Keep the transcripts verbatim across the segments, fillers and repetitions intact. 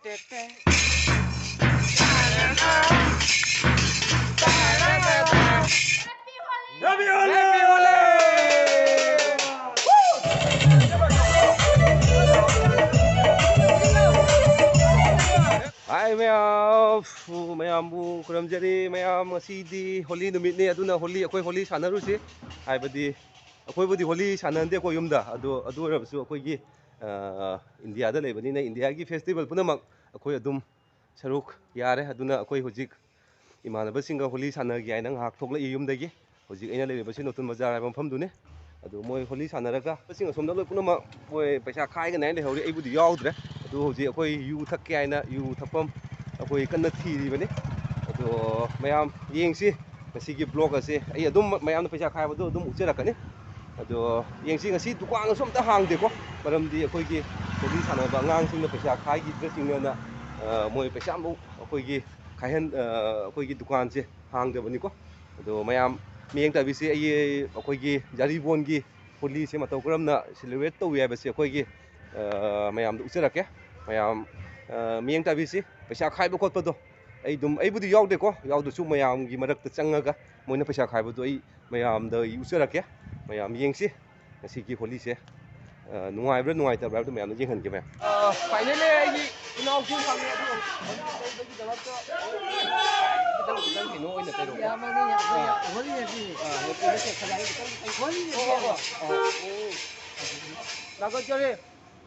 Happy Holi! ꯍꯥꯏ ꯃꯌꯥꯝ, ꯃꯌꯥꯝꯕꯨ ꯈꯨꯔꯨꯝꯖꯔꯤ꯫ ꯃꯌꯥꯝ, ꯉꯁꯤꯗꯤ ꯍꯣꯂꯤ ꯅꯨꯃꯤꯠꯅꯤ, ꯑꯗꯨꯅ ꯍꯣꯂꯤ, ꯑꯩꯈꯣꯏ ꯍꯣꯂꯤ ꯁꯥꯟꯅꯔꯨꯁꯤ꯫ ꯍꯥꯏꯕꯗꯤ ꯑꯩꯈꯣꯏꯕꯨꯗꯤ ꯍꯣꯂꯤ ꯁꯥꯟꯅꯍꯟꯗꯦꯀꯣ ꯌꯨꯝꯗ, ꯑꯗꯣ ꯑꯗꯨ ꯑꯣꯏꯔꯕꯁꯨ ꯑꯩꯈꯣꯏꯒꯤ, ꯑ, ꯏꯟꯗꯤꯌꯥꯗ ꯂꯩꯕꯅꯤꯅ ꯏꯟꯗꯤꯌꯥꯒꯤ ꯐꯦꯁꯇꯤꯚꯦꯜ ꯄꯨꯝꯅꯃꯛ ꯑꯩꯈꯣꯏ ꯑꯗꯨꯝ ꯁꯔꯨꯛ ꯌꯥꯔꯦ꯫ ꯑꯗꯨꯅ ꯑꯩꯈꯣꯏ ꯍꯧꯖꯤꯛ ꯏꯃꯥꯟꯅꯕꯁꯤꯡꯒ ꯍꯣꯂꯤ ꯁꯥꯟꯅꯒꯦ ꯍꯥꯏꯅ ꯉꯥꯏꯍꯥꯛ ꯊꯣꯛꯂꯛꯏ ꯌꯨꯝꯗꯒꯤ꯫ ꯍꯧꯖꯤꯛ ꯑꯩꯅ ꯂꯩꯔꯤꯕꯁꯤ ꯅꯨꯡꯊꯤꯜ ꯕꯖꯥꯔ ꯍꯥꯏꯕ ꯃꯐꯝꯗꯨꯅꯤ꯫ ꯑꯗꯨ ꯃꯣꯏ ꯍꯣꯂꯤ ꯁꯥꯟꯅꯔꯒ ꯃꯁꯤꯡ ꯑꯁꯣꯝꯗ ꯂꯣꯏ ꯄꯨꯝꯅꯃꯛ ꯃꯣꯏ ꯄꯩꯁꯥ ꯈꯥꯏꯒꯅꯤ ꯍꯥꯏꯅ ꯂꯩꯍꯧꯔꯤ꯫ ꯑꯩꯕꯨꯗꯤ ꯌꯥꯎꯗ꯭ꯔꯦ꯫ ꯑꯗꯨ ꯍꯧꯖꯤꯛ ꯑꯩꯈꯣꯏ ꯌꯨ ꯊꯛꯀꯦ ꯍꯥꯏꯅ ꯌꯨ ꯊꯛꯐꯝ ꯑꯩꯈꯣꯏ ꯀꯟꯅ ꯊꯤꯔꯤꯕꯅꯤ꯫ ꯑꯗꯣ ꯃꯌꯥꯝ ꯌꯦꯡꯁꯤ꯫ ꯉꯁꯤꯒꯤ ꯕ꯭ꯂꯣꯛ ꯑꯁꯦ ꯑꯩ ꯑꯗꯨꯝ ꯃꯌꯥꯝꯅ ꯄꯩꯁꯥ ꯈꯥꯏꯕꯗꯣ ꯑꯗꯨꯝ ꯎꯠꯆꯔꯛꯀꯅꯤ꯫ ꯑꯗꯣ ꯌꯦꯡꯁꯤ, ꯉꯁꯤ ꯗꯨꯀꯥꯟꯒꯁꯨ ꯑꯝꯇ ꯍꯥꯡꯗꯦꯀꯣ, ꯃꯔꯝꯗꯤ ꯑꯩꯈꯣꯏꯒꯤ ꯍꯣꯂꯤ ꯁꯥꯟꯅꯕ ꯑꯉꯥꯡꯁꯤꯡꯅ ꯄꯩꯁꯥ ꯈꯥꯏꯈꯤꯗ꯭ꯔꯁꯤꯡꯅꯅ, ꯑ, ꯃꯣꯏ ꯄꯩꯁꯥ ꯑꯃꯐꯥꯎ ꯑꯩꯈꯣꯏꯒꯤ ꯈꯥꯏꯍꯟ-, ꯑ, ꯑꯩꯈꯣꯏꯒꯤ ꯗꯨꯀꯥꯟꯁꯦ ꯍꯥꯡꯗꯕꯅꯤꯀꯣ꯫ ꯑꯗꯣ ꯃꯌꯥꯝ ꯃꯤꯠꯌꯦꯡ ꯇꯥꯕꯤꯁꯤ, ꯑꯩ ꯑꯩꯈꯣꯏꯒꯤ ꯖꯥꯔꯤꯕꯣꯟꯒꯤ ꯍꯣꯂꯤꯁꯦ ꯃꯇꯧ ꯀꯔꯝꯅ ꯁꯦꯂꯦꯕ꯭ꯔꯦꯠ ꯇꯧꯏ ꯍꯥꯏꯕꯁꯦ ꯑꯩꯈꯣꯏꯒꯤ, ꯑ, ꯃꯌꯥꯝꯗ ꯎꯠꯆꯔꯛꯀꯦ꯫ ꯃꯌꯥꯝ, ꯑ, ꯃꯤꯠꯌꯦꯡ ꯇꯥꯕꯤꯁꯤ, ꯄꯩꯁꯥ ꯈꯥꯏꯕ ꯈꯣꯠꯄꯗꯣ ꯑꯩ ꯑꯗꯨꯝ, ꯑꯩꯕꯨꯗꯤ ꯌꯥꯎꯗꯦꯀꯣ, ꯌꯥꯎꯗ꯭ꯔꯁꯨ ꯃꯌꯥꯝꯒꯤ ꯃꯔꯛꯇ ꯆꯪꯉꯒ ꯃꯣꯏꯅ ꯄꯩꯁꯥ ꯈꯥꯏꯕꯗꯣ ꯑꯩ ꯃꯌꯥꯝꯗ ꯑꯩ ꯎꯠꯆꯔꯛꯀꯦ꯫ ꯃꯌꯥꯝ ꯌꯦꯡꯁꯤ ꯉꯁꯤꯒꯤ ꯍꯣꯂꯤꯁꯦ, ꯑ, ꯅꯨꯡꯉꯥꯏꯕ꯭ꯔꯥ ꯅꯨꯡꯉꯥꯏꯇꯕ꯭ꯔꯥ ꯍꯥꯏꯕꯗꯣ ꯃꯌꯥꯝꯗ ꯌꯦꯡꯍꯟꯒꯦ ꯃꯌꯥꯝ꯫ ꯑ, finally ꯑꯩꯒꯤ ꯏꯅꯥꯎꯁꯤꯡ ꯐꯪꯉꯦ, ꯑꯗꯨ ꯍꯣꯂꯤ ꯇꯧꯕꯒꯤꯗꯃꯛꯇ ꯈꯤꯇꯪ, ꯈꯤꯇꯪ ꯀꯩꯅꯣ ꯑꯣꯏꯅ ꯇꯧꯔꯣꯀꯣ꯫ ꯌꯥꯝꯃꯅꯤ, ꯑꯩꯈꯣꯏ ꯑ꯫ ꯍꯣꯂꯤ ꯍꯥꯏꯁꯤ꯫ ꯑ, ꯍꯣꯂꯤ ꯅꯠꯇꯦ, ꯈꯖꯥꯏ ꯈꯤꯇꯪ, ꯈꯤꯇꯪ꯫ ꯍꯣꯂꯤ ꯍꯥꯏꯁꯤ꯫ ꯑꯣ, ꯑꯣ, ꯑꯣ꯫ ꯑꯣ꯫ ꯂꯥꯛꯀꯗꯧꯔꯦ꯫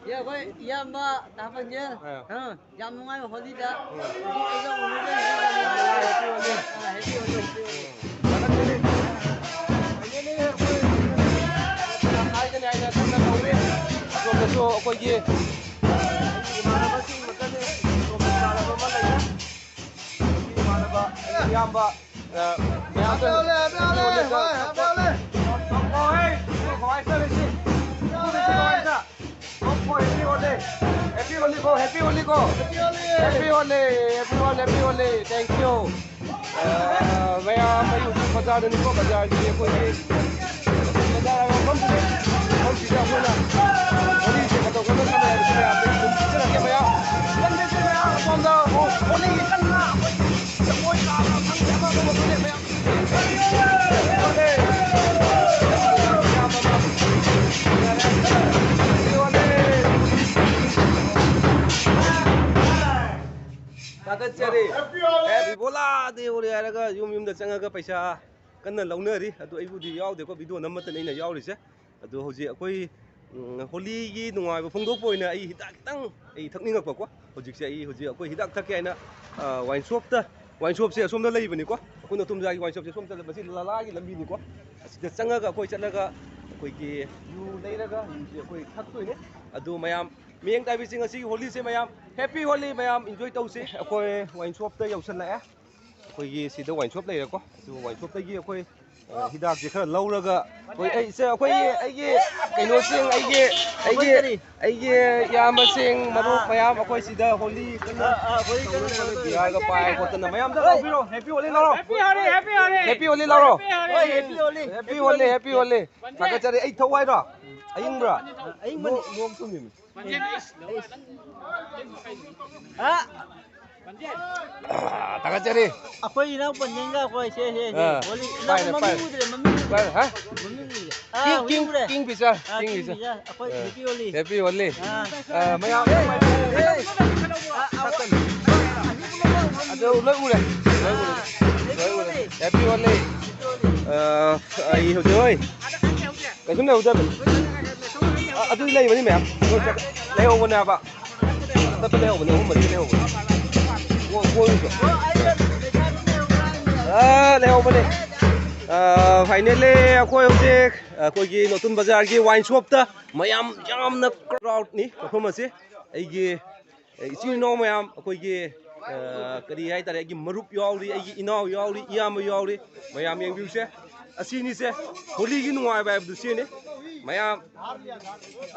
ꯑꯦ, ꯑꯩꯈꯣꯏ ꯏꯌꯥꯝꯕ ꯇꯥ ꯄꯥꯡꯖꯦꯜ꯫ ꯑꯥ꯫ ꯑꯥ, ꯌꯥꯝ ꯅꯨꯡꯉꯥꯏꯕ ꯍꯣꯂꯤꯗ꯫ ꯎꯝ꯫ ꯍꯧꯖꯤꯛ ꯑꯩꯒ ꯎꯅꯕ ꯌꯥꯝ ꯅꯨꯡꯉꯥꯏ꯫ ꯌꯥꯝ ꯅꯨꯡꯉꯥꯏ, ꯍꯦꯄꯤ ꯍꯣꯂꯤ꯫ ꯑꯥ, ꯍꯦꯄꯤ ꯍꯣꯂꯤ, ꯍꯦꯄꯤ ꯍꯣꯂꯤ꯫ ꯎꯝ꯫ ꯐꯥꯏꯅꯦꯜꯂꯤ ꯑꯩꯈꯣꯏ ꯌꯥꯝ ꯍꯥꯏꯒꯅꯤ ꯍꯥꯏꯅ ꯀꯟꯅ ꯇꯧꯔꯤ꯫ ꯑꯁꯣꯝꯗꯁꯨ ꯑꯩꯈꯣꯏꯒꯤ ꯏꯃꯥꯟꯅꯕꯁꯤꯡ ꯃꯈꯜ, ꯑꯁꯣꯝꯗ ꯏꯃꯥꯟꯅꯕ ꯑꯃ ꯂꯩꯔꯦ꯫ ꯏꯃꯥꯟꯅꯕ, ꯏꯌꯥꯝꯕ, ꯑ, ꯃꯌꯥꯝꯗ ꯍꯥꯞꯄꯦ ꯍꯣꯂꯦ, ꯍꯥꯄꯦ ꯍꯣꯂꯦ, ꯍꯣꯏ, ꯍꯥꯄꯦ ꯍꯣꯂꯦ꯫ ꯍꯣꯏ, ꯍꯣꯏ, ꯀꯃꯥꯏꯅ ꯇꯧꯔꯤꯁꯤ? ꯀꯃꯥꯏꯅ ꯇꯧ-, ꯍꯣꯏ, ꯍꯦꯄꯤ ꯍꯣꯂꯤ꯫ ꯍꯦꯄꯤ ꯍꯣꯂꯤ ꯀꯣ, ꯍꯦꯄꯤ ꯍꯣꯂꯤ ꯀꯣ꯫ Happy Holi. Happy Holi, happy Holi, happy Holi. Thank you꯫ ꯑ, ꯃꯌꯥꯝ ꯑꯩ ꯍꯧꯖꯤꯛ ꯕꯖꯥꯔꯗꯅꯤꯀꯣ, ꯕꯖꯥꯔꯒꯤ ꯑꯩꯈꯣꯏꯒꯤ ꯕꯖꯥꯔ ꯍꯥꯏꯕ ꯃꯐꯝꯁꯤꯗ, ꯃꯐꯝꯁꯤꯗ ꯑꯩꯈꯣꯏꯅ ꯍꯣꯂꯤꯁꯦ ꯃꯇꯧ ꯀꯔꯝꯅ ꯁꯥꯟꯅꯩ ꯍꯥꯏꯕꯁꯤ ꯃꯌꯥꯝꯗ ꯑꯗꯨꯝ ꯎꯠꯆꯔꯛꯀꯦ ꯃꯌꯥꯝ꯫ ꯊꯥꯒꯠꯆꯔꯤ꯫ ꯑꯦ, ꯕꯤꯕꯣꯂꯥ ꯗꯦ ꯍꯣꯂꯤ ꯍꯥꯏꯔꯒ ꯌꯨꯝ ꯌꯨꯝꯗ ꯆꯪꯉꯒ ꯄꯩꯁꯥ ꯀꯟꯅ ꯂꯧꯅꯔꯤ꯫ ꯑꯗꯨ ꯑꯩꯕꯨꯗꯤ ꯌꯥꯎꯗꯦꯀꯣ, ꯚꯤꯗꯤꯑꯣ ꯅꯝꯕꯇꯅꯤ ꯑꯩꯅ ꯌꯥꯎꯔꯤꯁꯦ꯫ ꯑꯗꯨ ꯍꯧꯖꯤꯛ ꯑꯩꯈꯣꯏ, ꯎꯝ, ꯍꯣꯂꯤꯒꯤ ꯅꯨꯡꯉꯥꯏꯕ ꯐꯣꯡꯗꯣꯛꯄ ꯑꯣꯏꯅ ꯑꯩ ꯍꯤꯗꯥꯛ ꯈꯤꯇꯪ ꯑꯩ ꯊꯛꯅꯤꯡꯉꯛꯄꯀꯣ꯫ ꯍꯧꯖꯤꯛꯁꯦ ꯑꯩ ꯍꯧꯖꯤꯛ ꯑꯩꯈꯣꯏ ꯍꯤꯗꯥꯛ ꯊꯛꯀꯦ ꯍꯥꯏꯅ, ꯑ, ꯋꯥꯏꯟ ꯁꯣꯞꯇ, ꯋꯥꯏꯟ ꯁꯣꯞꯁꯦ ꯑꯁꯣꯝꯗ ꯂꯩꯕꯅꯤꯀꯣ꯫ ꯑꯩꯈꯣꯏ ꯅꯇꯣꯝꯖꯥꯒꯤ ꯋꯥꯏꯟ ꯁꯣꯞꯁꯦ ꯑꯁꯣꯝ ꯆꯠꯂ, ꯃꯁꯤ ꯂꯂꯥꯒꯤ ꯂꯝꯕꯤꯅꯤꯀꯣ꯫ ꯑꯁꯤꯗ ꯆꯪꯉꯒ ꯑꯩꯈꯣꯏ ꯆꯠꯂꯒ ꯑꯩꯈꯣꯏꯒꯤ ꯌꯨ ꯂꯩꯔꯒ ꯌꯨꯁꯦ ꯑꯩꯈꯣꯏ ꯊꯛꯇꯣꯏꯅꯦ꯫ ꯑꯗꯨ ꯃꯌꯥꯝ ꯃꯤꯠꯌꯦꯡ ꯇꯥꯕꯤꯁꯤꯡ, ꯉꯁꯤꯒꯤ ꯍꯣꯂꯤꯁꯦ ꯃꯌꯥꯝ ꯍꯦꯄꯤ ꯍꯣꯂꯤ, ꯃꯌꯥꯝ ꯏꯟꯖꯣꯏ ꯇꯧꯁꯤ꯫ ꯑꯩꯈꯣꯏ ꯋꯥꯏꯟ ꯁꯣꯞꯇ ꯌꯧꯁꯜꯂꯛꯑꯦ꯫ ꯑꯩꯈꯣꯏꯒꯤ ꯁꯤꯗ ꯋꯥꯏꯟ ꯁꯣꯞ ꯂꯩꯔꯦꯀꯣ꯫ ꯑꯗꯨ ꯋꯥꯏꯟ ꯁꯣꯞꯇꯒꯤ ꯑꯩꯈꯣꯏ, ꯑ, ꯍꯤꯗꯥꯛꯁꯦ ꯈꯔ ꯂꯧꯔꯒ ꯑꯩꯈꯣꯏ, ꯑꯩ, ꯁꯦ, ꯑꯩꯈꯣꯏꯒꯤ, ꯑꯩꯒꯤ ꯀꯩꯅꯣꯁꯤꯡ, ꯑꯩꯒꯤ, ꯑꯩꯒꯤ, ꯑꯩꯒꯤ ꯏꯌꯥꯝꯕꯁꯤꯡ, ꯃꯔꯨꯞ ꯃꯌꯥꯝ ꯑꯩꯈꯣꯏ ꯁꯤꯗ ꯍꯣꯂꯤ ꯀꯟꯅ ꯇꯧꯅꯔꯒ ꯕꯤꯌꯥꯔꯒ ꯄꯥꯏ ꯈꯣꯠꯇꯅ ꯃꯌꯥꯝꯗ ꯂꯥꯎꯕꯤꯔꯣ꯫ ꯍꯦꯄꯤ ꯍꯣꯂꯤ ꯂꯥꯎꯔꯣ꯫ Happy Holi, happy Holi. Happy Holi ꯂꯥꯎꯔꯣ꯫ ꯍꯣꯏ, happy Holi. Happy Holi, happy Holi. ꯊꯥꯒꯠꯆꯔꯤ꯫ ꯑꯩ ꯊꯛꯎ ꯍꯥꯏꯔꯣ? ꯑꯌꯤꯡꯕ꯭ꯔꯥ? ꯑꯌꯤꯡꯕꯅꯤ꯫ ꯅꯣꯡ, ꯅꯣꯡ ꯊꯨꯝꯃꯤꯃꯤ꯫ ꯍꯥ? ꯊꯥꯒꯠꯆꯔꯤ꯫ ꯑꯩꯈꯣꯏ ꯏꯅꯥꯎ ꯄꯟꯖꯦꯟꯒ ꯑꯩꯈꯣꯏ ꯁꯦ, ꯁꯦ, ꯁꯦ꯫ ꯑꯥ, ꯍꯣꯂꯤ ꯏꯅꯥꯎ ꯄꯥꯏꯔꯦ, ꯃꯃꯤꯡ ꯄꯥꯏꯔꯦ꯫ ꯎꯗ꯭ꯔꯦ, ꯃꯃꯤꯡ ꯎꯗ꯭ꯔꯦ꯫ ꯄꯥꯏꯔꯦ, ꯍꯥ? ꯃꯃꯤꯡ ꯎꯗ꯭ꯔꯦ꯫ ꯑꯥ, ꯀꯤꯡ, ꯍꯨꯏ ꯀꯤꯡ, ꯎꯔꯦ꯫ ꯀꯤꯡ ꯐꯤꯁꯔ, ꯑꯥ, ꯀꯤꯡ ꯀꯤꯡ ꯐꯤꯁꯔ꯫ ꯐꯤꯁꯔ꯫ ꯑꯩꯈꯣꯏ ꯑꯥ꯫ ꯍꯦꯄꯤ ꯍꯣꯂꯤ꯫ ꯍꯦꯄꯤ ꯍꯣꯂꯤ꯫ ꯑꯥ꯫ ꯑꯥ, ꯃꯌꯥꯝ, ꯑꯥ, ꯑꯥ, ꯑꯗꯨ ꯂꯣꯏ ꯎꯔꯦ꯫ ꯂꯣꯏ ꯎꯔꯦ꯫ ꯑꯥ, ꯂꯣꯏ ꯎꯔꯦ꯫ ꯍꯦꯄꯤ ꯍꯣꯂꯤ꯫ ꯍꯦꯄꯤ ꯍꯣꯂꯤ꯫ ꯑꯥ, ꯑꯩ ꯍꯧꯖꯤꯛ ꯍꯣꯏ꯫ ꯀꯩꯁꯨꯝ ꯂꯩꯍꯧꯗꯕꯅꯤ꯫ ꯑ-, ꯑꯗꯨꯗꯤ ꯂꯩꯕꯅꯤ ꯃꯌꯥꯝ꯫ ꯂꯩꯍꯧꯕꯅꯦ ꯍꯥꯏꯕ꯫ ꯑꯇꯞꯄ ꯂꯩꯍꯧꯕꯅꯦ, ꯑꯍꯨꯝ ꯃꯔꯤ ꯂꯩꯍꯧꯕꯅꯦ꯫ ꯀꯣ-, ꯀꯣꯏꯔꯨꯁꯦ꯫ ꯑ, ꯂꯩꯍꯧꯕꯅꯦ꯫ ꯑ, finally ꯑꯩꯈꯣꯏ ꯍꯧꯖꯤꯛ ꯑꯩꯈꯣꯏꯒꯤ ꯅꯣꯇꯨꯟ ꯕꯖꯥꯔꯒꯤ ꯋꯥꯏꯟ ꯁꯣꯞꯇ ꯃꯌꯥꯝ ꯌꯥꯝꯅ ꯀ꯭ꯔꯥꯎꯠꯅꯤ ꯃꯐꯝ ꯑꯁꯤ꯫ ꯑꯩꯒꯤ ꯑꯦ, ꯏꯆꯤꯟ ꯏꯅꯥꯎ ꯃꯌꯥꯝ, ꯑꯩꯈꯣꯏꯒꯤ, ꯑ, ꯀꯔꯤ ꯍꯥꯏꯇꯥꯔꯦ, ꯑꯩꯒꯤ ꯃꯔꯨꯞ ꯌꯥꯎꯔꯤ, ꯑꯩꯒꯤ ꯏꯅꯥꯎ ꯌꯥꯎꯔꯤ, ꯏꯌꯥꯝꯕ ꯌꯥꯎꯔꯤ, ꯃꯌꯥꯝ ꯌꯦꯡꯕꯤꯌꯨꯁꯦ꯫ ꯑꯁꯤꯅꯤꯁꯦ, ꯍꯣꯂꯤꯒꯤ ꯅꯨꯡꯉꯥꯏꯕ ꯍꯥꯏꯕꯗꯨ ꯁꯤꯅꯤ꯫ ꯃꯌꯥꯝ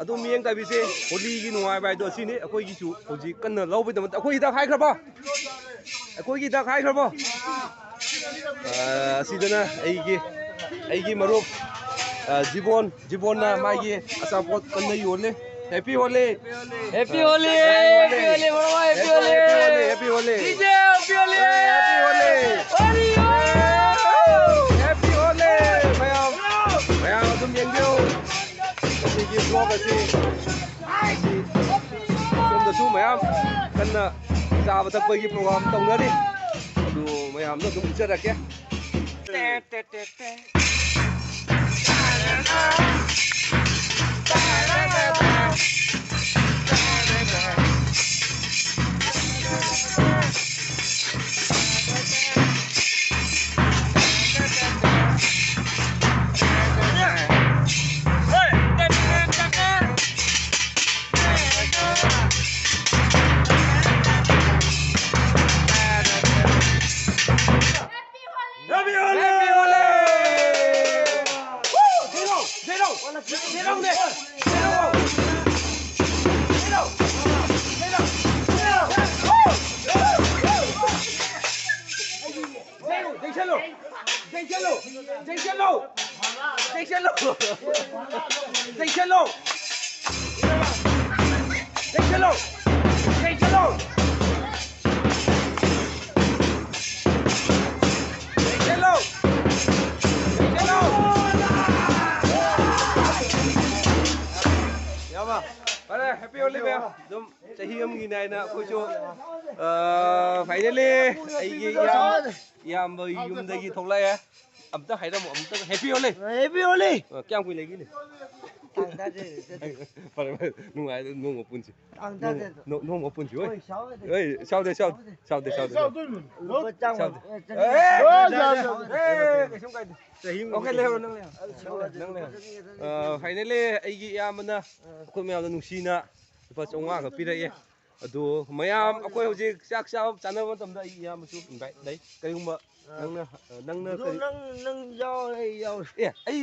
ꯑꯗꯨꯝ ꯃꯤꯠꯌꯦꯡ ꯇꯥꯕꯤꯁꯦ, ꯍꯣꯂꯤꯒꯤ ꯅꯨꯡꯉꯥꯏꯕ ꯍꯥꯏꯗꯣ ꯑꯁꯤꯅꯤ꯫ ꯑꯩꯈꯣꯏꯒꯤꯁꯨ ꯍꯧꯖꯤꯛ ꯀꯟꯅ ꯂꯧꯕꯒꯤꯗꯃꯛꯇ ꯑꯩꯈꯣꯏ ꯍꯤꯗꯥꯛ ꯍꯥꯏꯈ꯭ꯔꯕꯣ? ꯑꯩꯈꯣꯏꯒꯤ ꯍꯤꯗꯥꯛ ꯍꯥꯏꯈ꯭ꯔꯕꯣ? ꯑ, ꯑꯁꯤꯗꯅ ꯑꯩꯒꯤ, ꯑꯩꯒꯤ ꯃꯔꯨꯞ, ꯑ, ꯖꯤꯕꯣꯟ, ꯖꯤꯕꯣꯟꯅ ꯃꯥꯒꯤ ꯑꯆꯥꯄꯣꯠ ꯀꯟꯅ ꯌꯣꯜꯂꯤ꯫ Happy Holi! Happy Holi! Happy Holi! ꯃꯔꯨꯞ, happy Holi! Happy Holi! D J happy Holi! Happy Holi! Holi! Happy Holi! ꯃꯌꯥꯝ, ꯃꯌꯥꯝ ꯑꯗꯨꯝ ꯌꯦꯡꯕꯤꯌꯨ꯫ ꯉꯁꯤꯒꯤ vlog ꯑꯁꯤ, ꯑꯁꯤ ꯁꯣꯝꯗꯁꯨ ꯃꯌꯥꯝ ꯀꯟꯅ ꯆꯥꯕ ꯊꯛꯄꯒꯤ ꯄ꯭ꯔꯣꯒ꯭ꯔꯥꯝ ꯇꯧꯅꯔꯤ꯫ ꯑꯗꯨ ꯃꯌꯥꯝꯗꯣ ꯑꯗꯨꯝ ꯎꯠꯆꯔꯛꯀꯦ꯫ Happy Holi! Happy Holi! Happy Holi! Woo! Zero! Zero! Zero ne! Zero! Zero! Zero! Woo! Zero! ꯌꯩꯁꯜꯂꯨ! ꯌꯩꯁꯜꯂꯨ! ꯌꯩꯁꯜꯂꯨ! ꯌꯩꯁꯜꯂꯨ! ꯌꯩꯁꯜꯂꯨ! ꯌꯩꯁꯜꯂꯨ! ꯌꯩꯁꯜꯂꯨ! ꯌꯩꯁꯜꯂꯨ! ꯌꯩꯁꯜꯂꯨ! ꯌꯥꯝꯕ, ꯐꯔꯦ, Happy Holi ꯃꯌꯥꯝ꯫ ꯑꯗꯨꯝ ꯆꯍꯤ ꯑꯃꯒꯤ ꯅꯥꯏꯅ ꯑꯩꯈꯣꯏꯁꯨ, ꯑ, finally ꯑꯩꯒꯤ ꯏꯌꯥꯝ-, ꯏꯌꯥꯝꯕ ꯌꯨꯝꯗꯒꯤ ꯊꯣꯛꯂꯛꯑꯦ꯫ ꯑꯝꯇ ꯍꯥꯏꯔꯝꯃꯣ, ꯑꯝꯇ Happy Holi꯫ Happy Holi! ꯑ, ꯀꯌꯥꯝ ꯀꯨꯏ ꯂꯩꯒꯤꯅꯤ? ꯇꯥꯡ ꯇꯔꯥꯇꯔꯦꯠ ꯆꯠꯇꯣꯏꯅꯦ꯫ ꯐꯔꯦ, ꯐꯔꯦ, ꯅꯨꯡꯉꯥꯏ, ꯅꯣꯡꯃ ꯄꯨꯟꯁꯤ꯫ ꯇꯥꯡ ꯇꯔꯥꯇꯔꯦꯠꯇꯣ꯫ ꯅꯣꯡ-, ꯅꯣꯡꯃ ꯄꯨꯟꯁꯤ, ꯍꯣꯏ꯫ ꯍꯣꯏ, ꯁꯥꯎ ꯌꯥꯗꯦ꯫ ꯍꯣꯏ, ꯁꯥꯎꯗꯦ, ꯁꯥꯎꯗꯦ, ꯁꯥꯎꯗꯦ, ꯁꯥꯎꯗꯦ꯫ ꯂꯨꯄꯥ ꯆꯥꯝꯃ, ꯁꯥꯎꯗꯦ꯫ ꯑꯦ, ꯆꯅꯤ꯫ ꯑꯦ, ꯑꯦ, ꯁꯥꯎꯗꯦ꯫ ꯑꯦ, ꯀꯩꯁꯨꯝ ꯀꯥꯏꯗꯦ꯫ ꯆꯍꯤ ꯑꯃ ꯑꯣꯀꯦ, ꯂꯩꯍꯧꯔꯣ, ꯅꯪ ꯂꯩꯍꯧꯔꯣ꯫ ꯁꯥꯎ ꯌꯥꯗꯦ꯫ ꯅꯪ ꯂꯩꯍꯧꯔꯣ꯫ ꯆꯅꯤ, ꯆꯅꯤ꯫ ꯑ, finally ꯑꯩꯒꯤ ꯏꯌꯥꯝꯕꯅ ꯑꯩꯈꯣꯏ ꯃꯌꯥꯝꯗ ꯅꯨꯡꯁꯤꯅ ꯂꯨꯄꯥ ꯆꯥꯝꯃꯉꯥ ꯈꯛ ꯄꯤꯔꯛꯑꯦ꯫ ꯑꯗꯣ ꯃꯌꯥꯝ ꯑꯩꯈꯣꯏ ꯍꯧꯖꯤꯛ ꯆꯥꯛ ꯆꯥꯕ ꯆꯥꯅꯕ ꯃꯇꯝꯗ ꯑꯩꯒꯤ ꯏꯌꯥꯝꯕꯁꯨ invite ꯂꯩ꯫ ꯀꯔꯤꯒꯨꯝꯕ ꯅꯪꯅ, ꯅꯪꯅ ꯕ꯭ꯔꯣ, ꯀꯔꯤ ꯅꯪ, ꯅꯪ ꯌꯥꯎꯔꯦ, ꯑꯩ ꯌꯥꯎꯔꯦ꯫ ꯑꯦ, ꯑꯩ,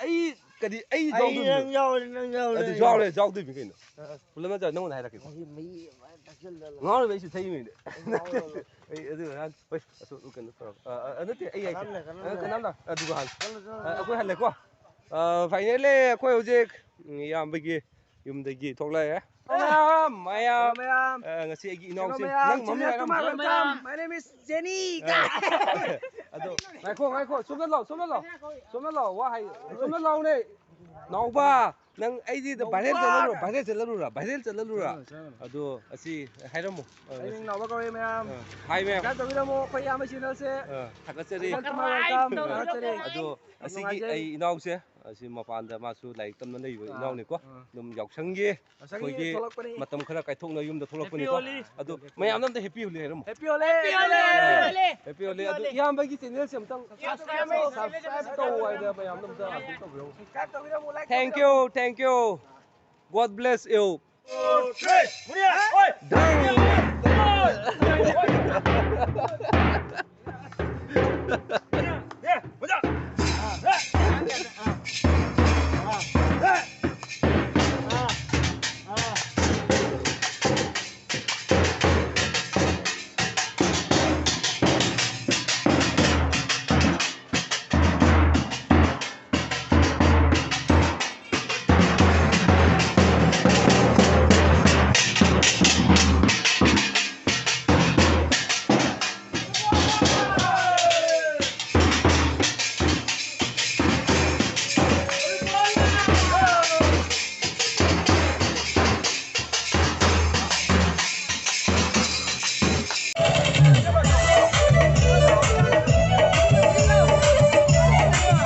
ꯑꯩ ꯀꯔꯤ, ꯑꯩ ꯑꯩ ꯌꯥꯎꯗꯣꯏꯅꯣ? ꯅꯪ ꯌꯥꯎꯔꯦ, ꯅꯪ ꯌꯥꯎꯔꯦ, ꯑꯗꯨ ꯑꯩ ꯌꯥꯎꯔꯦ, ꯌꯥꯎꯔꯦ꯫ ꯌꯥꯎꯗꯣꯏꯅꯤ ꯀꯩꯅꯣ꯫ ꯑ꯫ ꯄꯨꯂꯞ ꯅꯠꯇ꯭ꯔ ꯅꯪꯉꯣꯟꯗ ꯍꯥꯏꯔꯛꯀꯦꯀꯣ꯫ ꯃꯍꯤ, ꯃꯍꯤ ꯑꯃ ꯊꯛꯆꯜꯂꯒ꯫ ꯉꯥꯎꯔꯤꯕ ꯑꯩꯁꯨ ꯊꯛꯏꯃꯤꯅꯦ꯫ ꯉꯥꯎꯔꯕ꯫ ꯑꯩ ꯑꯗꯨ ꯍꯥꯟ, ꯍꯣꯏ, ꯑꯁ, ꯀꯩꯅꯣ ꯇꯧꯔꯣ꯫ ꯑ, ꯑ, ꯅꯠꯇꯦ, ꯑꯩ ꯍꯥꯏꯁꯦ꯫ ꯀꯅꯥꯝꯅ, ꯀꯅꯥꯝꯅ꯫ ꯑ, ꯀꯅꯥꯝꯅ, ꯑꯗꯨꯒ ꯍꯥꯟ꯫ ꯆꯠꯂꯣ, ꯆꯠꯂꯣ, ꯑ, ꯆꯠꯂꯣ꯫ ꯑꯩꯈꯣꯏ ꯍꯜꯂꯦꯀꯣ꯫ ꯑ, finally ꯑꯩꯈꯣꯏ ꯍꯧꯖꯤꯛ, ꯎꯝ, ꯏꯌꯥꯝꯕꯒꯤ ꯌꯨꯝꯗꯒꯤ ꯊꯣꯛꯂꯛꯑꯦ꯫ ꯃꯌꯥꯝ, ꯃꯌꯥꯝ꯫ ꯃꯌꯥꯝ꯫ ꯑ, ꯉꯁꯤ ꯑꯩꯒꯤ ꯏꯅꯥꯎꯁꯤꯡ꯫ ꯃꯌꯥꯝ, ꯅꯪ ꯃꯃꯤꯡ ꯍꯥꯏꯔꯝꯃꯨ꯫ ꯃꯌꯥꯝ꯫ My name is Jenny꯫ ꯑ, ꯑꯗꯣ ꯉꯥꯏꯈꯣ, ꯉꯥꯏꯈꯣ, ꯁꯣꯝꯗ ꯂꯥꯎ, ꯁꯣꯝꯗ ꯂꯥꯎ꯫ ꯁꯣꯝꯗ ꯂꯥꯎ, ꯋꯥ ꯍꯥꯏ-, ꯁꯣꯝꯗ ꯂꯥꯎꯅꯦ꯫ ꯅꯥꯎꯕ꯫ ꯅꯪ ꯑꯩꯗꯤ ꯚꯥꯏꯔꯦꯜ ꯆꯠꯂꯔꯨꯔ, ꯚꯥꯏꯔꯦꯜ ꯆꯠꯂꯔꯨꯔ, ꯚꯥꯏꯔꯦꯜ ꯆꯠꯂꯔꯨꯔ? ꯆꯠꯂꯣ, ꯆꯠꯂꯣ꯫ ꯑꯗꯣ ꯑꯁꯤ ꯍꯥꯏꯔꯝꯃꯣ꯫ ꯑꯩ ꯃꯤꯡ ꯅꯥꯎꯕ ꯀꯧꯏ ꯃꯌꯥꯝ꯫ ꯑ, ꯍꯥꯏ ꯃꯌꯥꯝ꯫ ꯁꯕꯁꯀ꯭ꯔꯥꯏꯕ ꯇꯧꯕꯤꯔꯝꯃꯣ ꯑꯩꯈꯣꯏ ꯏꯌꯥꯝꯕ ꯆꯦꯅꯦꯜꯁꯦ꯫ ꯑ, ꯊꯥꯒꯠꯆꯔꯤ꯫ Welcome, welcome, ꯊꯥꯒꯠꯆꯔꯤ꯫ ꯑꯗꯣ ꯌꯥꯝ ꯑꯁꯤꯒꯤ ꯅꯨꯡꯉꯥꯏꯖꯩ꯫ ꯑꯩ ꯏꯅꯥꯎꯁꯦ ꯑꯁꯤ ꯃꯄꯥꯟꯗ ꯃꯥꯁꯨ ꯂꯥꯏꯔꯤꯛ ꯇꯝꯅ ꯂꯩꯕ ꯑꯥ, ꯏꯅꯥꯎꯅꯤꯀꯣ꯫ ꯑꯥ꯫ ꯑꯗꯨꯝ ꯌꯥꯎꯁꯪꯒꯤ ꯌꯥꯎꯁꯪꯒꯤ ꯑꯩꯈꯣꯏꯒꯤ ꯊꯣꯛꯂꯛꯄꯅꯤ꯫ ꯃꯇꯝ ꯈꯔ ꯀꯥꯏꯊꯣꯛꯅ ꯌꯨꯝꯗ ꯊꯣꯛꯂꯛꯄꯅꯤꯀꯣ꯫ Happy Holi꯫ ꯑꯗꯣ ꯃꯌꯥꯝꯅ ꯑꯝꯇ Happy Holi ꯍꯥꯏꯔꯝꯃꯣ꯫ Happy Holi! Happy Holi! Happy Holi꯫ ꯑꯗꯨ ꯏꯌꯥꯝꯕꯒꯤ ꯆꯦꯅꯦꯜꯁꯦ ꯑꯝꯇꯪ subscribe ꯇꯧ ꯍꯥꯏꯗꯅ ꯃꯌꯥꯝꯅ ꯑꯝꯇ ꯑꯗꯨꯝ ꯇꯧꯕꯤꯔꯝꯃꯣ꯫ Subscribe ꯇꯧꯕꯤꯔꯝꯃꯨ, like Thank you, thank you. God bless you.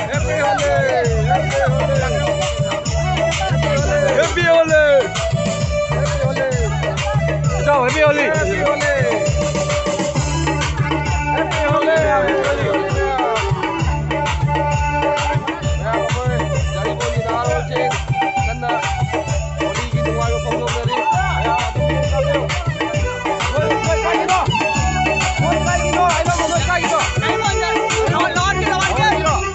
Happy Holi! Happy Holi! Happy Holi! Happy Holi! Happy Holi! ꯃꯌꯥꯝ ꯑꯩꯈꯣꯏ ꯌꯥꯏꯔꯤꯄꯣꯛꯀꯤ ꯅꯍꯥꯔꯣꯜꯁꯤꯡ ꯀꯟꯅ ꯍꯣꯂꯤꯒꯤ ꯅꯨꯡꯉꯥꯏꯕ ꯐꯣꯡꯗꯣꯛꯅꯔꯤ꯫ ꯃꯌꯥꯝ ꯑꯗꯨꯝ ꯇꯥꯕꯤꯌꯨ꯫ ꯅꯣꯏ, ꯅꯣꯏ ꯀꯥꯏꯒꯤꯅꯣ? ꯅꯣꯏ ꯀꯥꯏꯒꯤꯅꯣ? ꯍꯥꯏꯔꯝꯃꯣ, ꯅꯣꯏ ꯀꯥꯏꯒꯤꯅꯣ? ꯂꯥꯛꯑꯣ, ꯂꯥꯛꯑꯣ, ꯂꯥꯛꯑꯣ, ꯂꯥꯛꯑꯣ꯫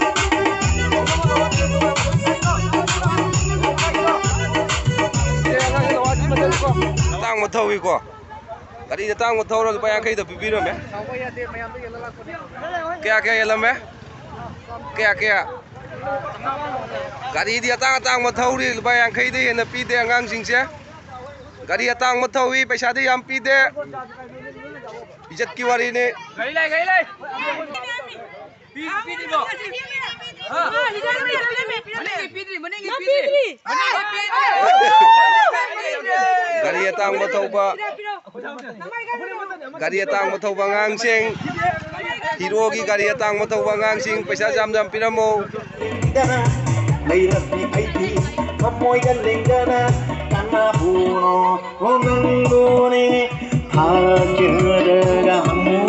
ꯁꯦ, ꯑꯉꯥꯡꯁꯦ ꯂꯋꯥꯖꯤ ꯃꯊꯛꯀꯣ꯫ ꯑꯇꯥꯡꯕ ꯊꯧꯏꯀꯣ꯫ ꯒꯥꯔꯤ ꯑꯇꯥꯡꯕ ꯊꯧꯔ ꯂꯨꯄꯥ ꯌꯥꯡꯈꯩꯗ ꯄꯤꯕꯤꯔꯝꯃꯦ꯫ ꯀꯌꯥ ꯀꯌꯥ ꯌꯦꯜꯂꯝꯃꯦ? ꯀꯌꯥ ꯀꯌꯥ? ꯒꯥꯔꯤꯗꯤ ꯑꯇꯥꯡ ꯑꯇꯥꯡꯕ ꯊꯧꯔꯤ, ꯂꯨꯄꯥ ꯌꯥꯡꯈꯩꯗ ꯍꯦꯟꯅ ꯄꯤꯗꯦ ꯑꯉꯥꯡꯁꯤꯡꯁꯦ꯫ ꯒꯥꯔꯤ ꯑꯇꯥꯡꯕ ꯊꯧꯏ, ꯄꯩꯁꯥꯗꯤ ꯌꯥꯝ ꯄꯤꯗꯦ꯫ ꯏꯖꯠꯀꯤ ꯋꯥꯔꯤꯅꯤ꯫ ꯒꯥꯔꯤ ꯂꯩ, ꯒꯥꯔꯤ ꯂꯩ꯫ ꯄꯤꯗ꯭ꯔꯤꯕꯣ? ꯍꯥ? ꯃꯅꯤꯡꯒꯤ ꯄꯤꯗ꯭ꯔꯤ, ꯃꯅꯤꯡꯒꯤ ꯄꯤꯗ꯭ꯔꯤ꯫ ꯃꯅꯤꯡꯒꯤ ꯄꯤꯗ꯭ꯔꯤ꯫ ꯒꯥꯔꯤ ꯑꯇꯥꯡꯕ ꯊꯧꯕ, ꯒꯥꯔꯤ ꯑꯇꯥꯡꯕ ꯊꯧꯕ ꯑꯉꯥꯡꯁꯤꯡ, ꯍꯤꯔꯣꯒꯤ ꯒꯥꯔꯤ ꯑꯇꯥꯡꯕ ꯊꯧꯕ ꯑꯉꯥꯡꯁꯤꯡ, ꯄꯩꯁꯥ ꯌꯥꯝ ꯌꯥꯝ ꯄꯤꯔꯝꯃꯣ꯫ ꯂꯩꯔꯛꯀꯤ ꯑꯩꯗꯤ ꯊꯃꯣꯏꯗ ꯂꯦꯡꯗꯅ ꯀꯅꯥꯕꯨꯅꯣ ꯍꯣꯡꯍꯟꯗꯣꯅꯦ꯫ ꯊꯥꯖꯔꯒ ꯍꯪꯉꯨ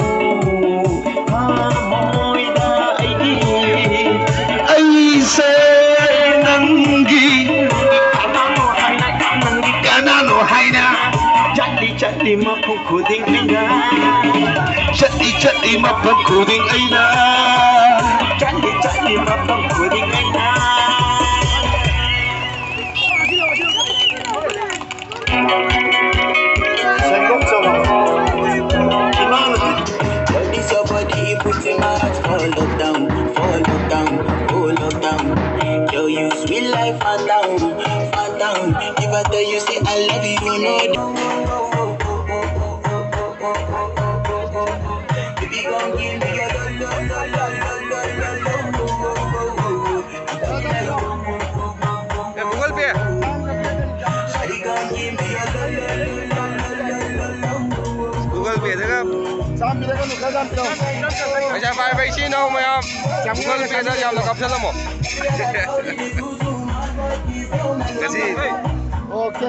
ꯊꯃꯣꯏꯗ ꯑꯩꯒꯤ꯫ ꯑꯩꯁꯦ ꯅꯪꯒꯤ ꯀꯅꯥꯅꯣ ꯍꯥꯏꯅ, ꯀꯅꯥꯅꯣ ꯍꯥꯏꯅ ꯆꯠꯂꯤ ꯆꯠꯂꯤ ꯃꯐꯝ ꯈꯨꯗꯤꯡ ꯑꯩꯅ, ꯆꯠꯂꯤ ꯆꯠꯂꯤ ꯃꯐꯝ ꯈꯨꯗꯤꯡ ꯑꯩꯅ, ꯆꯠꯂꯤ ꯆꯠꯂꯤ ꯃꯐꯝ ꯈꯨꯗꯤꯡ ꯑꯩꯅ꯫ Tell me somebody put in my heart for lockdown, for lockdown, for lockdown. Girl, you sweet life, phantom, phantom. If I tell you, say I love you, you know. Baby, come give me your love, love, love, love, love, love, love, love. A, Google Pay꯫ Google Pay ꯗꯒ ꯄꯩꯁꯥ ꯄꯥꯏꯕ ꯏꯆꯤꯟ ꯏꯅꯥꯎ ꯃꯌꯥꯝ Google Pay ꯗ ꯌꯥꯝꯅ ꯀꯥꯞꯁꯤꯜꯂꯝꯃꯣ꯫ ꯉꯁꯤ okay.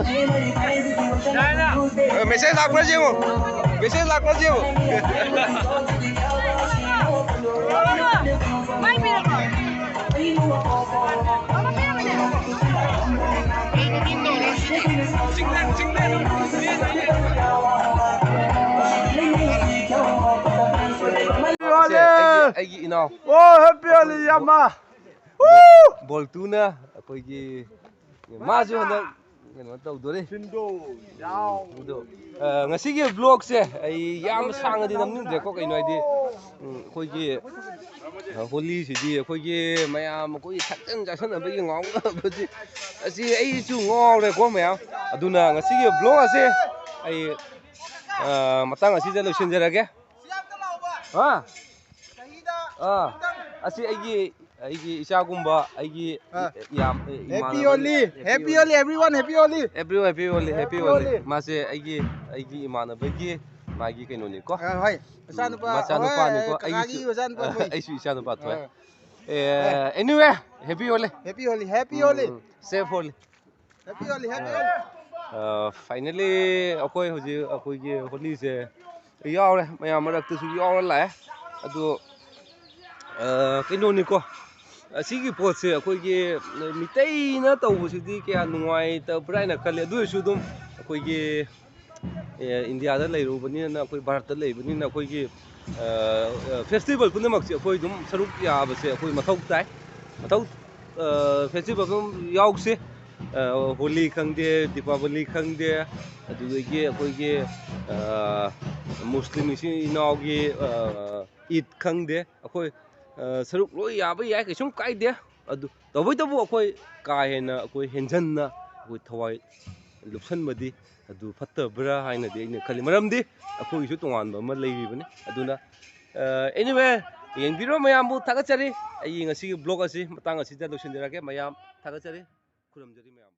ꯑ, message ꯂꯥꯛꯄ꯭ꯔꯥ ꯌꯦꯡꯉꯣ꯫ Message ꯂꯥꯛꯄ꯭ꯔꯥ ꯌꯦꯡꯉꯣ꯫ ꯁꯦ, ꯑꯩꯒꯤ, ꯑꯩꯒꯤ ꯏꯅꯥꯎ ꯑꯣ, happy Holi, ꯌꯥꯝꯃ꯫ ꯕꯣꯜꯇꯨꯅ ꯑꯩꯈꯣꯏꯒꯤ ꯃꯥꯁꯨ ꯍꯟꯗꯛ ꯀꯩꯅꯣ ꯇꯧꯗꯣꯔꯤ꯫ ꯑꯗꯣ, ꯑ, ꯉꯁꯤꯒꯤ vlog ꯁꯦ ꯑꯩ ꯌꯥꯝ ꯁꯥꯡꯅꯗꯤ ꯅꯝꯅꯤꯡꯗ꯭ꯔꯦꯀꯣ꯫ ꯀꯩꯅꯣ ꯍꯥꯏꯗꯤ, ꯎꯝ, ꯑꯩꯈꯣꯏꯒꯤ, ꯑ, ꯍꯣꯂꯤꯁꯤꯗꯤ ꯑꯩꯈꯣꯏꯒꯤ ꯃꯌꯥꯝ ꯑꯩꯈꯣꯏꯒꯤ ꯊꯛꯆꯟ ꯆꯥꯁꯟꯅꯕꯒꯤ ꯉꯥꯎꯅꯕꯁꯤ, ꯑꯁꯤ ꯑꯩꯁꯨ ꯉꯥꯎꯔꯦꯀꯣ ꯃꯌꯥꯝ꯫ ꯑꯗꯨꯅ ꯉꯁꯤꯒꯤ vlog ꯑꯁꯦ ꯑꯩ, ꯑ, ꯃꯇꯥꯡ ꯑꯁꯤꯗ ꯂꯣꯏꯁꯤꯟꯖꯔꯒꯦ꯫ ꯍꯥ? ꯑꯥ, ꯑꯁꯤ ꯑꯩꯒꯤ, ꯑꯩꯒꯤ ꯏꯆꯥꯒꯨꯝꯕ, ꯑꯩꯒꯤ ꯑꯥ꯫ ꯏꯌꯥꯝ- Happy ꯏꯃꯥꯟꯅꯕꯒꯤ Holi, Happy Holi, everyone, Happy Holi. Happy Holi, Happy Holi, Happy Happy Holi. Holi. ꯃꯥꯁꯦ ꯑꯩꯒꯤ, ꯑꯩꯒꯤ ꯏꯃꯥꯟꯅꯕꯒꯤ ꯃꯥꯒꯤ ꯀꯩꯅꯣꯅꯤꯀꯣ. ꯑꯥ, ꯍꯣꯏ, ꯃꯆꯥꯅꯨꯄꯥ, ꯃꯆꯥꯅꯨꯄꯥꯅꯤꯀꯣ. ꯍꯣꯏ, ꯀꯀꯥꯒꯤ ꯑꯩꯒꯤꯁꯨ, ꯃꯆꯥꯅꯨꯄꯥ ꯃꯣꯏ꯫ ꯑꯩꯁꯨ ꯏꯆꯥꯅꯨꯄꯥ ꯊꯣꯛꯑꯦ. ꯑꯥ. ꯑꯦ, anyway, Happy Holi. Happy Holi, Happy Holi. ꯎꯝ, safe Holi. Happy Holi, Happy Holi. Finally ꯑꯩꯈꯣꯏ ꯍꯧꯖꯤꯛ ꯑꯩꯈꯣꯏꯒꯤ ꯍꯣꯂꯤꯁꯦ ꯌꯥꯎꯔꯦ, ꯃꯌꯥꯝ ꯃꯔꯛꯇꯁꯨ ꯌꯥꯎꯔ ꯂꯥꯛꯑꯦ꯫ ꯑꯗꯣ ꯑ, ꯀꯩꯅꯣꯅꯤꯀꯣ, ꯑꯁꯤꯒꯤ ꯄꯣꯠꯁꯦ ꯑꯩꯈꯣꯏꯒꯤ ꯃꯤꯇꯩꯅ ꯇꯧꯕꯁꯤꯗꯤ ꯀꯌꯥ ꯅꯨꯡꯉꯥꯏꯇꯕ꯭ꯔꯥ ꯍꯥꯏꯅ ꯈꯜꯂꯤ꯫ ꯑꯗꯨ ꯑꯣꯏꯔꯁꯨ ꯑꯗꯨꯝ ꯑꯩꯈꯣꯏꯒꯤ ꯑꯦ, ꯏꯟꯗꯤꯌꯥꯗ ꯂꯩꯔꯨꯕꯅꯤꯅ, ꯑꯩꯈꯣꯏ ꯚꯥꯔꯠꯇ ꯂꯩꯕꯅꯤꯅ, ꯑꯩꯈꯣꯏꯒꯤ ꯐꯦꯁꯇꯤꯚꯦꯜ ꯄꯨꯝꯅꯃꯛꯁꯦ ꯑꯩꯈꯣꯏ ꯑꯗꯨꯝ ꯁꯔꯨꯛ ꯌꯥꯕꯁꯦ ꯑꯩꯈꯣꯏ ꯃꯊꯧ ꯇꯥꯏ꯫ ꯃꯊꯧ ꯐꯦꯁꯇꯤꯚꯦꯜ ꯑꯗꯨꯝ ꯌꯥꯎꯁꯦ꯫ ꯑ, ꯍꯣꯂꯤ ꯈꯪꯗꯦ, ꯗꯤꯄꯥꯕꯂꯤ ꯈꯪꯗꯦ, ꯑꯗꯨꯗꯒꯤ ꯑꯩꯈꯣꯏꯒꯤ ꯑ, ꯃꯨꯁꯂꯤꯝ ꯏꯆꯤꯟ ꯏꯅꯥꯎꯒꯤ ꯑ, ꯏꯗ ꯈꯪꯗꯦ, ꯑꯩꯈꯣꯏ ꯑ, ꯁꯔꯨꯛ ꯂꯣꯏ ꯌꯥꯕ ꯌꯥꯏ, ꯀꯩꯁꯨꯝ ꯀꯥꯏꯗꯦ꯫ ꯑꯗꯨ ꯇꯧꯕꯇꯕꯨ ꯑꯩꯈꯣꯏ ꯀꯥ ꯍꯦꯟꯅ ꯑꯩꯈꯣꯏ ꯍꯦꯟꯖꯟꯅ ꯑꯩꯈꯣꯏ ꯊꯋꯥꯏ ꯂꯨꯞꯁꯟꯕꯗꯤ ꯑꯗꯨ ꯐꯠꯇꯕ꯭ꯔꯥ ꯍꯥꯏꯅꯗꯤ ꯑꯩꯅ ꯈꯜꯂꯤ꯫ ꯃꯔꯝꯗꯤ ꯑꯩꯈꯣꯏꯒꯤꯁꯨ ꯇꯣꯉꯥꯟꯕ ꯑꯃ ꯂꯩꯔꯤꯕꯅꯤ꯫ ꯑꯗꯨꯅ, ꯑ, anyway, ꯌꯦꯡꯕꯤꯔꯤꯕ ꯃꯌꯥꯝꯕꯨ ꯊꯥꯒꯠꯆꯔꯤ꯫ ꯑꯩꯒꯤ ꯉꯁꯤꯒꯤ vlog ꯑꯁꯤ ꯃꯇꯥꯡ ꯑꯁꯤꯗ ꯂꯣꯏꯁꯤꯟꯖꯔꯒꯦ꯫ ꯃꯌꯥꯝ ꯊꯥꯒꯠꯆꯔꯤ꯫ ꯈꯨꯔꯨꯝꯖꯔꯤ ꯃꯌꯥꯝ꯫